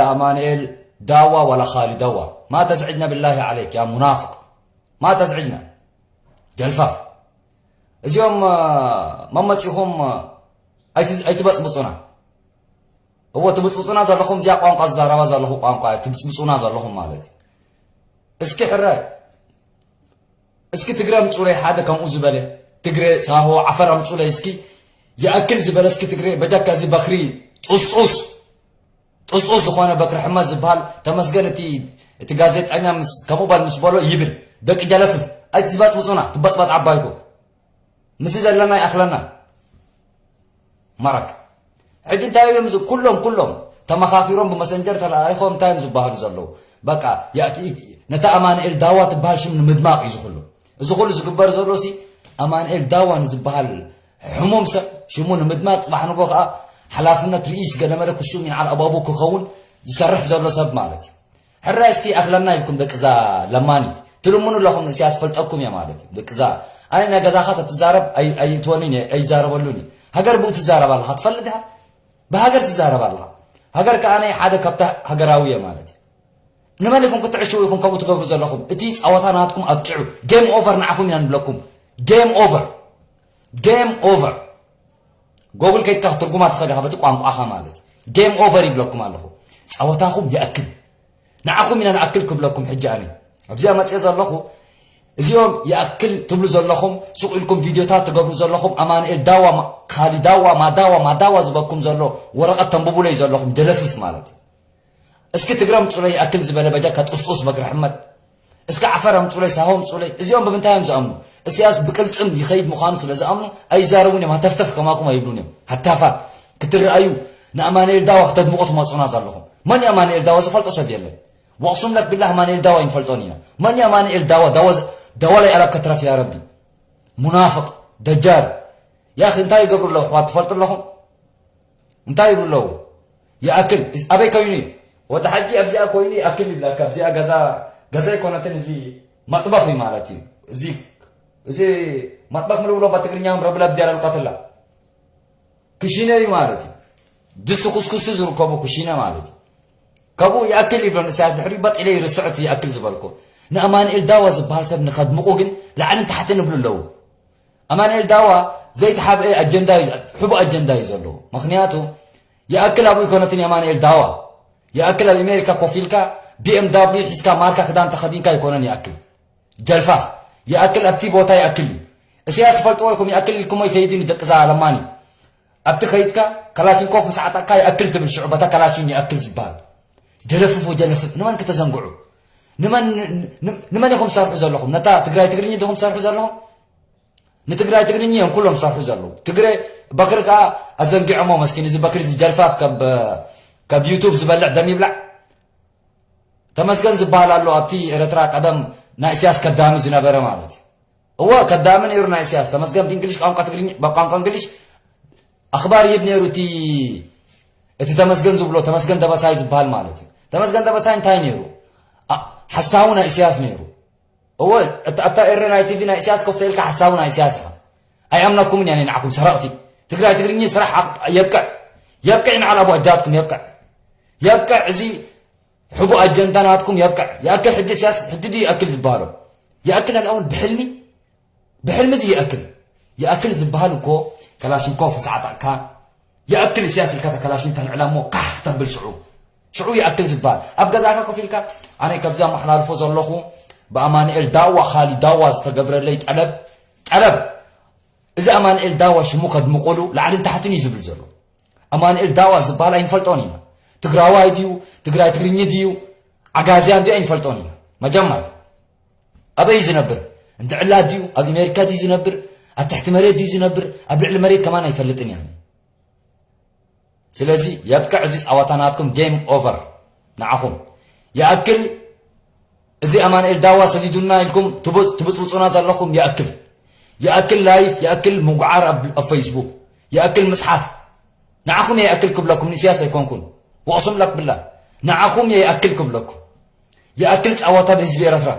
ኣማኑኤል ዳዋ ዋላ ኻሊ ዳዋ። ማ ተዝዕጅና ብላሂ ዓለይክ ያ ሙናፍቅ። ማ ተዝዕጅና። ጀልፋፍ። እዚኦም፣ እ፣ መመጺኹም፣ እ፣ ኣይት-፣ ኣይትበጽብጹና። እዎ ትብጽብጹና ዘለኹም እዚኣ ቋንቋ ዝዛረባ ዘለኹ ቋንቋ እያ ትብጽብጹና ዘለኹም ማለት እዩ። እስኪ ሕራይ። እስኪ ትግረ ኣምጹለይ ሓደ ከምኡ ዝበለ። ትግረ፣ ሳሆ፣ ዓፈር ኣምጹለይ እስኪ። ይኣክል ዝበለ እስኪ ትግረ በጃካ እዚ በኽሪ ጡስጡስ። ጥስጡስ ዝኾነ በክሪ ሕመድ ዝበሃል ተመስገን እቲ፣ እቲ ጋዜጠኛ ምስ፣ ከምኡ በል ምስ በሎ ይብል። ደቂ ጀለፍፍ። ኣይትዝባጽብጹና፣ ትበጽባጽ ዓባይኩም። ምስዚ ዘለና ይኣኽለና። መረክ። ሕጂ እንታይ እዮም ዝ-፣ ኩሎም፣ ኩሎም ተመኻኺሮም ብመሰንጀር ተለኣኢኾም እንታይ እዮም ዝበሃሉ ዘለዉ? በቃ፣ ያ-፣ ነታ ኣማኑኤል ዳዋ ትበሃል ሽም ንምድማቕ እዩ እዚ ኩሉ። እዚ ኩሉ ዝግበር ዘሎ ሲ፣ ኣማኑኤል ዳዋ ንዝበሃል ሕሙም ሰብ ሽሙ ንምድማቕ፣ ጽባሕ ንጎ ከኣ ሓላፍነት ርእይስ ገለመለ ክሱም ይንዓል ኣባቡ ክኸውን ዝሰርሕ ዘሎ ሰብ ማለት እዩ። ሕራይ እስኪ ኣኽለና ኢልኩም ደቅዛ ለማኒት ትልምኑ ኣለኹም፣ ንእስያስ ፈልጠኩም እየ ማለት እዩ። ደቅዛ ኣነ ናይ ገዛኻ ተትዛረብ ኣይ-፣ ኣይእትወንን እየ፣ ኣይዛረበሉን እየ። ሃገር ብኡ ትዛረብ ኣለኻ፣ ትፈልጥ ኢኻ? ብሃገር ትዛረብ ኣለኻ። ሃገር ከኣ ናይ ሓደ ካብታ ሃገራዊ እየ ማለት እዩ። ንመን ኢኹም ክትዕሽዉ ኢኹም ከምኡ ትገብሩ ዘለኹም? እቲ ጸወታ ናትኩም ኣብቂዑ። ጌም ኦቨር ንዓኹም ኢና ንብለኩም። ጌም ኦቨር። ጌም ኦቨር። ጎግል ከይድካ ክትርጉማ ትኽእል ኢኻ በቲ ቋንቋኻ ማለት እዩ። ጌም ኦቨር ይብለኩም ኣለኹ። ጸወታኹም ይኣክል። ንዓኹም ኢና ንኣክል ክብለኩም ሕጂ ኣነ። ኣብዚኣ መጽኤ ዘለኹ፣ እዚኦም ይኣክል ትብሉ ዘለኹም፣ ሱቕ ኢልኩም ቪድዮታት ትገብሩ ዘለኹም፣ ኣማኑኤል ዳዋ፣ ማ-፣ ካሊ ዳዋ፣ ማዳዋ፣ ማዳዋ ዝበኩም ዘሎ ወረቐት ተንብቡለይ ዘለኹም፣ ደለፍፍ ማለት እዩ። እስኪ ትግረ ኣምጹለይ ይኣክል ዝበለ በጃካ ጥስጡስ በክሪ ሕመድ። እስኪ ዓፈር ኣምጹለይ፣ ሳሆ ኣምጹለይ። እዚኦም ብምንታይ እዮም ዝኣምኑ? እስያስ ብቅልጽም ይኸይድ ምዃኑ ስለ ዝኣምኑ ኣይዛረቡን እዮም። ሃተፍተፍ ከማኩም ኣይብሉን እዮም። ሃታፋት ክትረኣዩ ንኣማኑኤል ዳዋ ክተድምቑ ትመጹና ዘለኹም። መን እዩ ኣማኑኤል ዳዋ? ዝፈልጦ ሰብ የለን። ወቕሱም ለክ ቢላህ ኣማኑኤል ዳዋ ይንፈልጦን ኢና። መን እዩ ኣማኑኤል ዳዋ? ዳዋ ዝ-፣ ዳዋ ላይ ኣላብ ከትረፍ ያ ረቢ። ሙናፍቕ፣ ደጃል። ያኺ እንታይ ይገብሩ ኣለዉ ኣሕዋት ትፈልጡ ኣለኹም? እንታይ ይብሉ ኣለዉ? ይኣክል። እስ-፣ ኣበይ ኮይኑ እዩ? ወዲ ሓጂ ኣብዚኣ ኮይኑ ይኣክል ይብለካ። ኣብዚኣ ገዛ፣ ገዛ ኣይኮነትን፣ እዚ መጥበኽ እዩ ማለት እዩ። እዚ፣ እዚ መጥበኽ ምልብሎ በትግርኛ እውን ረብለብ ዲያል ኣልቀትላ። ክሽነ እዩ ማለት እዩ። ድስቲ ኩስኩስቲ ዝርከቦ ክሽነ ማለት እዩ። ካብኡ ይኣክል ይብሎ ንእስያስ ድሕሪ በጥ ኢለ ይርስዖ እቲ ይኣክል ዝበልኩ። ንኣማኑኤል ዳዋ ዝበሃል ሰብ ንኸድምቑ ግን ላዕልን ታሕትን ይብሉ ኣለዉ። ኣማኑኤል ዳዋ ዘይተሓብአ ኣጀንዳ እዩ፣ ሕቡእ ኣጀንዳ እዩ ዘለዎ። ምኽንያቱ ይኣክል ኣብኡ ኣይኮነትን የማኑኤል ዳዋ። ይኣክል ኣብ ኣሜሪካ ኮፍ ኢልካ ቢ ኤም ዳብሊው ሒዝካ ማርካ ክዳን ተኸዲንካ ኣይኮነን ይኣክል። ጀልፋፍ። ይኣክል ኣብቲ ቦታ ይኣክል እዩ። እስያስ ትፈልጥዎ ኢኹም ይኣክል ኢልኩሞ ይከይድ እዩ ንደቅዛ ለማኒ። ኣብቲ ከይድካ ከላሽንኮፍ ምስ ዓጠቕካ ይኣክል ትብል ሽዑ በታ ከላሽን ይኣክል ዝበሃል። ጀለፍፍ ወጀለፍፍ ንመን ከተዘንግዑ? ንመን፣ ን-፣ ን-፣ ንመን ኢኹም ትሰርሑ ዘለኹም? ነታ ትግራይ ትግርኛ ዲኹም ትሰርሑ ዘለኹም? ንትግራይ ትግርኛ እዮም ኩሎም ዝሰርሑ ዘለዉ። ትግረ በክሪ ከኣ ኣዘንጊዖሞ መስኪን። እዚ በክሪ እዚ ጀልፋፍ ካብ፣ ካብ ዩቱብ ዝበልዕ ደም ይብላዕ። ተመስገን ዝበሃል ኣሎ ኣብቲ ኤረትራ ቀደም ናይ እስያስ ከዳሚ ዝነበረ ማለት እዩ። እወ ከዳሚ ነይሩ ናይ እስያስ። ተመስገን ብእንግሊሽ ቋንቋ ትግርኛ፣ ብቋንቋ እንግሊሽ ኣኽባር ይህብ ነይሩ እቲ፣ እቲ ተመስገን ዝብሎ፣ ተመስገን ደበሳይ ዝበሃል ማለት እዩ። ተመስገን ደበሳይ እንታይ ነይሩ? ኣ-፣ ሓሳዊ ናይ እስያስ ነይሩ። እወ፣ እታ፣ ኣብታ ኤረ ናይ ቲቪ ናይ እስያስ ኮፍ ተኢልካ ሓሳዊ ናይ እስያስ ኢኻ። ኣይኣምነኩምን እየ ኣነ ንዓኹም ሰረቕቲ። ትግራይ ትግርኛ ስራሕ ኣብ-፣ የብቅዕ። የብቅዕ ንዓል ኣቡ ኣጃትኩም የብቅዕ። የብቅዕ እዚ ሕቡእ ኣጀንዳ ናትኩም የብቅዕ። ይኣክል ሕጂ እስያስ ሕጂ ድዩ ይኣክል ዝበሃሎ? ይኣክል ኣልኣውን ብሕልሚ? ብሕልሚ ድዩ ይኣክል? ይኣክል ዝበሃል እኮ ከላሽንኮፍ ምስ ዓጠቕካ ይኣክል እስያስ ኢልካ እታ ከላሽን ተልዕላ እሞ ካሕ ተብል ሽዑ። ሽዑ ይኣክል ዝበሃል። ኣብ ገዛኻ ኮፍ ኢልካ ኣነ ካብዚ ኣመሓላልፎ ዘለኹ ብኣማኑኤል ዳዋ ኻሊ ዳዋ ዝተገብረለይ ጠለብ፣ ጠለብ። እዚ ኣማኑኤል ዳዋ ሽሙ ከድምቑሉ ላዕልን ታሕትን እዩ ዝብል ዘሎ። ኣማኑኤል ዳዋ ዝበሃል ኣይንፈልጦን ኢና። ትግራዋይ ድዩ? ትግራይ ትግርኚ ድዩ? ዓጋዝያን ድዩ? ኣይንፈልጦን ኢና። መጀመርታ ኣበይ እዩ ዝነብር? እንዲ ዕላ ድዩ? ኣብ ኣሜሪካ ድዩ ዝነብር? ኣብ ትሕቲ መሬት ድዩ ዝነብር? ኣብ ልዕሊ መሬት ከማን ኣይፈልጥን እያ። ስለዚ የብቅዕ እዚ ጸዋታ ናትኩም፣ ጌም ኦቨር ንዓኹም። ይኣክል እዚ ኣማኑኤል ዳዋ ሰዲዱና ኢልኩም ትቡ-፣ ትብጽብጹና ዘለኹም ይኣክል። ይኣክል ላይፍ፣ ይኣክል ምጉዓር ኣብ፣ ኣብ ፌስቡክ፣ ይኣክል ምጽሓፍ። ንዓኹም እየ ይኣክል ክብለኩም፣ ንኢሳያስ ኣይኮንኩን። ወቕሱም ለክ ብላ። ንዓኹም እየ ይኣክል ክብለኩም። ይኣክል ጸዋታ ብህዝቢ ኤረትራ።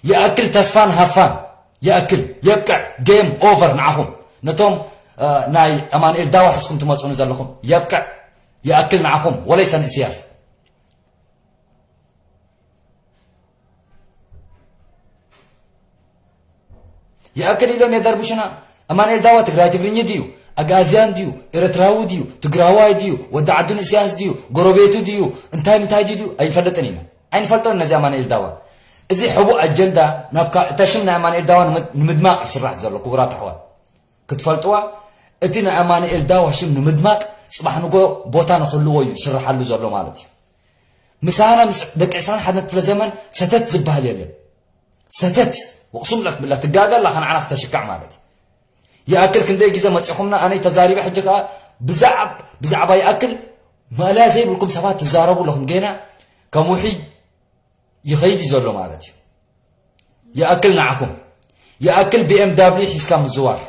ይኣክል ተስፋን ሃፋን። ይኣክል። የብቅዕ። ጌም ኦቨር ንዓኹም። ነቶም፣ እ፣ ናይ ኣማኑኤል ዳዋ ሒዝኩም ትመጹኒ ዘለኹም። የብቅዕ። ይኣክል ንዓኹም። ወለይሰ ንኢሳያስ። ይኣክል ኢሎም የደርብሹና። ኣማኑኤል ዳዋ ትግራይ ትግርኝ ድዩ? ኣግኣዝያን ድዩ? ኤረትራዊ ድዩ? ትግራዋይ ድዩ? ወዲ ዓዱ ንእስያስ ድዩ? ጎረቤቱ ድዩ? እንታይ ምንታይ ድዩ? ኣይንፈልጥን ኢና። ኣይንፈልጦን ነዚ ኣማኑኤል ዳዋ። እዚ ሕቡእ ኣጀንዳ ናብ ካ-፣ እታ ሽም ናይ ኣማኑኤል ዳዋ ንምድ-፣ ንምድማቕ ይስራሕ ዘሎ፣ ክቡራት ኣሕዋት። ክትፈልጥዋ፣ እቲ ናይ ኣማኑኤል ዳዋ ሽም ንምድማቕ ጽባሕ ንጎ ቦታ ንክህልዎ እዩ ዝስርሓሉ ዘሎ ማለት እዩ። ምሳና ምስ ደቂ ዕስራን ሓደን ክፍለ ዘመን ሰተት ዝበሃል የለን። ሰተት ወቕሱም ለክ ብላ ትጋገ ኣላ ከነዓና ክተሽካዕ ማለት እዩ። ይኣክል ክንደይ ግዜ መጺኹምና፣ ኣነይ ተዛሪበ፣ ሕጂ ከኣ ብዛዕብ-፣ ብዛዕባ ይኣክል ማእለያ ዘይብልኩም ሰባት ትዛረቡ ኣለኹም። ጌና ከም ውሒድ ይኸይድ እዩ ዘሎ ማለት እዩ። ይኣክል ንዓኹም፣ ይኣክል ቢ ኤም ዳብሊው ሒዝካ ምዝዋር፣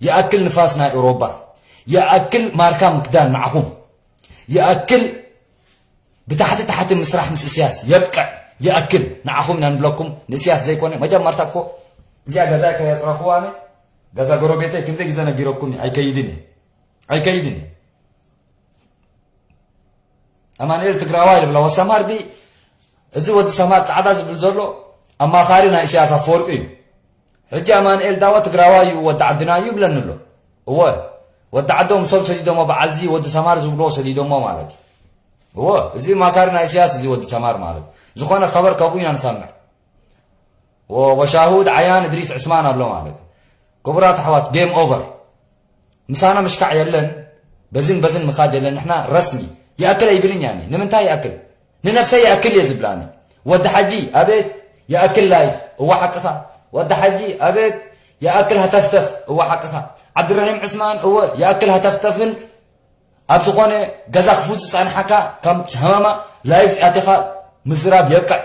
ይኣክል ንፋስ ናይ ኤውሮጳ፣ ይኣክል ማርካ ምክዳን ንዓኹም፣ ይኣክል ብታሕቲ ታሕቲ ምስራሕ ምስ እስያስ የብቅዕ፣ ይኣክል ንዓኹም ኢና ንብለኩም፣ ንእስያስ ዘይኮነ። መጀመርታ እኮ እዚኣ ገዛይ ከየጽረኽዋ ኣነ፣ ገዛ ጎረቤተይ ክንደይ ግዜ ነጊረኩም እየ፣ ኣይከይድን እየ፣ ኣይከይድን እየ። ኣማኑኤል ትግራዋይ ልብላ ወሰማርዲ፣ እዚ ወዲ ሰማር ጻዕዳ ዝብል ዘሎ ኣማኻሪ ናይ ኢሳያስ ኣፈወርቂ እዩ። ሕጂ ኣማኑኤል ዳዋ ትግራዋይ እዩ፣ ወዲ ዓድና እዩ ይብለኒ ኣሎ። እወ፣ ወዲ ዓዶም፣ እሶም ሰዲዶሞ፣ በዓል እዚ ወዲ ሰማር ዝብልዎ ሰዲዶሞ ማለት እዩ። እወ፣ እዚ ኣማኻሪ ናይ ኢሳያስ፣ እዚ ወዲ ሰማር ማለት ዝኾነ ከበር ካብኡ ኢና ንሰምዕ። ወ-፣ ወሻሁድ ዓያን እድሪስ ዕስማን ኣሎ ማለት እዩ። ክቡራት ኣሕዋት፣ ጌም ኦቨር። ምሳና ምሽካዕ የለን፣ በዝን በዝን ምኻድ የለን። ንሕና ረስሚ ይኣክል ኣይብልን እየ ኣነ። ንምንታይ ይኣክል? ንነብሰይ ይኣክል እየ ዝብላ ኣነ። ወዲ ሓጂ፣ ኣቤት ይኣክል ላይፍ፣ እወ ሓቅኻ። ወዲ ሓጂ፣ ኣቤት ይኣክል ሃተፍተፍ፣ እወ ሓቅኻ። ዓብድራሂም ዕስማን፣ እወ ይኣክል ሃተፍተፍን ኣብ ዝኾነ ገዛ ክፉት ዝጸንሓካ ከም ሃማማ ላይፍ ኣቲኻ ምዝራብ የብቅዕ።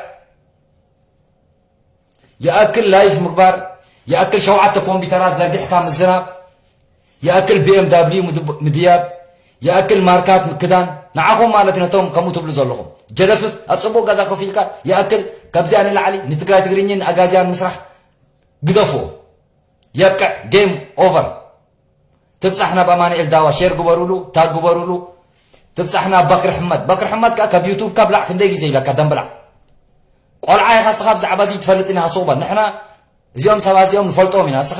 ይኣክል ላይፍ ምግባር፣ ይኣክል ሸውዓተ ኮምፒውተራት ዘርጊሕካ ምዝራብ፣ ይኣክል ቢ ኤም ዳብሊው ምድብ-፣ ምድያብ፣ ይኣክል ማርካት ምክዳን። ንዓኹም ማለት ነቶም ከምኡ ትብሉ ዘለኹም ጀለፍፍ ኣብ ጽቡቕ ገዛ ኮፍ ኢልካ ይኣክል ካብዚኣ ንላዕሊ ንትግራይ ትግርኝን ኣጋዝያን ምስራሕ ግደፍዎ። የብቅዕ፣ ጌም ኦቨር። ትብጻሕ ናብ ኣማኑኤል ዳዋ ሼር ግበሩሉ፣ ታግ ግበሩሉ። ትብጻሕ ናብ ባክሪ ሕመድ። ባክሪ ሕመድ ከኣ ካብ ዩቱብ ካብ ብላዕ ክንደይ ግዜ ኢለካ ደምብላዕ። ቆልዓ ኢኻ እስኻ ብዛዕባ እዚ ትፈልጥ ኢና ስቑባ። ንሕና እዚኦም ሰባት እዚኦም ንፈልጦም ኢና። እስኻ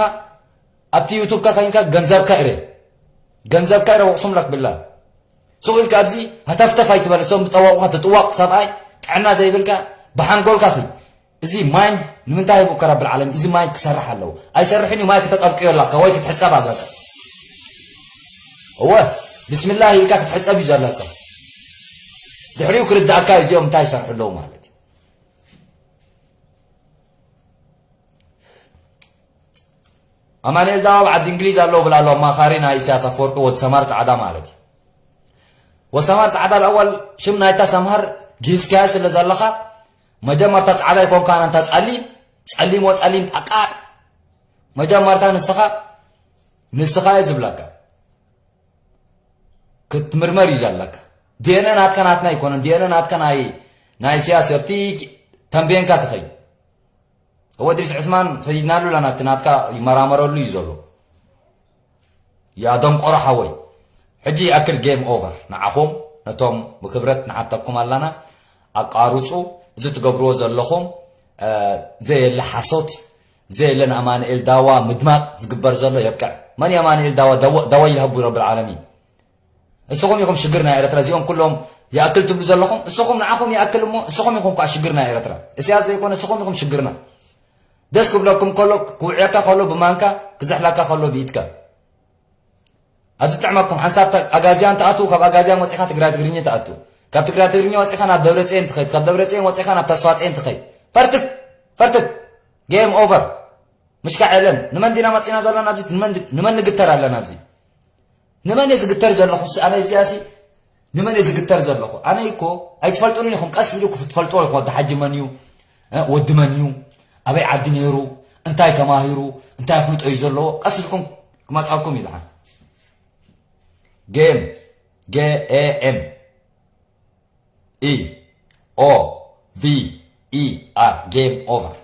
ኣብቲ ዩቱብካ ኮይንካ ገንዘብካ እረ። ገንዘብካ እረ ወቕሱም ለክ ብላ። ሱቕ ኢልካ ኣብዚ ሃተፍተፍ ኣይትበል። እሶም ዝጠወቑኻ ትጥዋቕ ሰብኣይ ጥዕና ዘይብልካ ብሓንጎልካ ኺድ። እዚ ማይንድ ንምንታይ ሂቡ ከ ረብል ዓለሚን? እዚ ማይንድ ክሰርሕ ኣለዎ። ኣይሰርሕን እዩ፣ ማይ ክተጠብቅዮ ኣለካ ወይ ክትሕጸብ ኣለካ። እወ፣ ብስምላህ ኢልካ ክትሕጸብ እዩ ዘለካ። ድሕሪኡ ክርድኣካ እዩ እዚኦም እንታይ ይሰርሑ ኣለዉ ማለት እዩ። ኣማኑኤል ዳዋ ኣብ ዓዲ እንግሊዝ ኣለዉ ብላ ኣሎ፣ ኣማኻሪ ናይ ኢሳያስ ኣፈወርቂ ወዲ ሰማር ጻዕዳ ማለት እዩ። ወሰማር ጻዕዳ ኣልኣወል ሽም ናይታ ሰምሃር ጊዝካያ ስለ ዘለኻ መጀመርታ ጻዕዳ ኣይኮንካን ኣንታ ጸሊም፣ ጸሊም ወጸሊም ጠቃር። መጀመርታ ንስኻ፣ ንስኻ እየ ዝብለካ። ክትምርመር እዩ ዘለካ። ዲ ኤን ኤ ናትካ ናትና ኣይኮነን። ዲ ኤን ኤ ናትካ ናይ፣ ናይ ኢሳያስ ኣብቲ ተንቤንካ ትኸይድ። እወ፣ እድሪስ ዕስማን ሰዲድናሉ ኣለና፣ እቲ ናትካ ይመራመረሉ እዩ ዘሎ። ያ ደንቆሮ ሓወይ፣ ሕጂ ይኣክል ጌም ኦቨር። ንዓኹም ነቶም ብክብረት ንሓተኩም ኣለና፣ ኣቃርጹ። እዚ ትገብርዎ ዘለኹም፣ እ፣ ዘየለ ሓሶት፣ ዘየለ ንኣማኑኤል ዳዋ ምድማቕ ዝግበር ዘሎ የብቅዕ። መን እዩ ኣማኑኤል ዳዋ? ደወ-፣ ደወ ይልሃቡ ረብል ዓለሚን። እስኹም ኢኹም ሽግር ናይ ኤረትራ። እዚኦም ኩሎም ይኣክል ትብሉ ዘለኹም፣ እስኹም ንዓኹም ይኣክል እሞ፣ እስኹም ኢኹም ከኣ ሽግር ናይ ኤረትራ። እስያስ ዘይኮነ፣ እስኹም ኢኹም ሽግርና። ደስ ክብለኩም ከሎ፣ ክውዕየካ ከሎ ብማንካ፣ ክዝሕለካ ከሎ ብኢድካ። ኣብ ዝጥዕመኩም ሓንሳብ ተ-፣ ኣጋዝያን ትኣትዉ፣ ካብ ኣጋዝያን ወጺኻ ትግራይ ትግርኛ ትኣትዉ። ካብ ትግራይ ትግርኛ ወጺኻ ናብ ደብረጽዮን ትኸይድ፣ ካብ ደብረጽዮን ወጺኻ ናብ ተስፋጽዮን ትኸይድ። ፈርትክ፣ ፈርትክ። ጌም ኦቨር። ምሽካዕ የለን። ንመን ዲና መጺና ዘለና ኣብዚ? ንመን ድ-፣ ንመን ንግተር ኣለና ኣብዚ? ንመን እየ ዝግተር ዘለኹ? ስ-፣ ኣነ ኣብዚኣ ሲ ንመን እየ ዝግተር ዘለኹ? ኣነ እኮ ኣይትፈልጡንን ኢኹም። ቀስ ኢሉ ክትፈልጥዎ ኢኹም። ወዲ ሓጂ መን እዩ? እ፣ ወዲ መን እዩ? ኣበይ ዓዲ ነይሩ? እንታይ ተማሂሩ? እንታይ ኣፍልጦ እዩ ዘለዎ? ቀስ ኢልኩም ክመጻኩም እዩ ደሓን። ጌም፣ ጌ ኤ ኤም። ኢ ኦ ቪ ኢ ኣር፣ ጌም ኦቨር።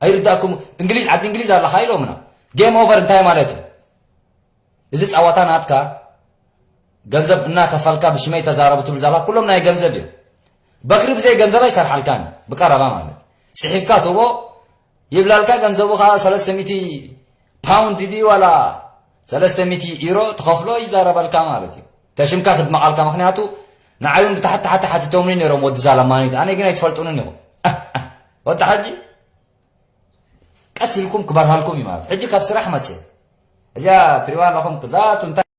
ኣይርዳእኩም። እንግሊዝ፣ ዓዲ እንግሊዝ ኣለኻ ኢሎምና። ጌም ኦቨር እንታይ ማለት እዩ? እዚ ጸዋታ ናትካ፣ ገንዘብ እናከፈልካ ብሽመይ ተዛረቡ ትብል ዘላ ኩሎም ናይ ገንዘብ እዮም። በክሪ ብዘይ ገንዘብ ኣይሰርሓልካን ብቀረባ ማለት። ጽሒፍካ ትቦ ይብላልካ። ገንዘቡ ከዓ ሰለስተ ሚእቲ ፓውንድ ድዩ ዋላ ሰለስተ ሚእቲ ዩሮ ትኸፍሎ ይዛረበልካ ማለት እዩ። ተሽምካ ክድመቓልካ፣ ምኽንያቱ ንዓዩን ብታሕቲ ታሕቲ ሓቲቶምኒ ነይሮም፣ ወዲ ዛለማኒት። ኣነ ግን ኣይትፈልጡንን ኢኹም። ወዲ ሓጂ ቀስ ኢልኩም ክበርሃልኩም እዩ ማለት። ሕጂ ካብ ስራሕ መፅእ እዚኣ ትሪዋ ኣለኹም ክዛቱ እንታይ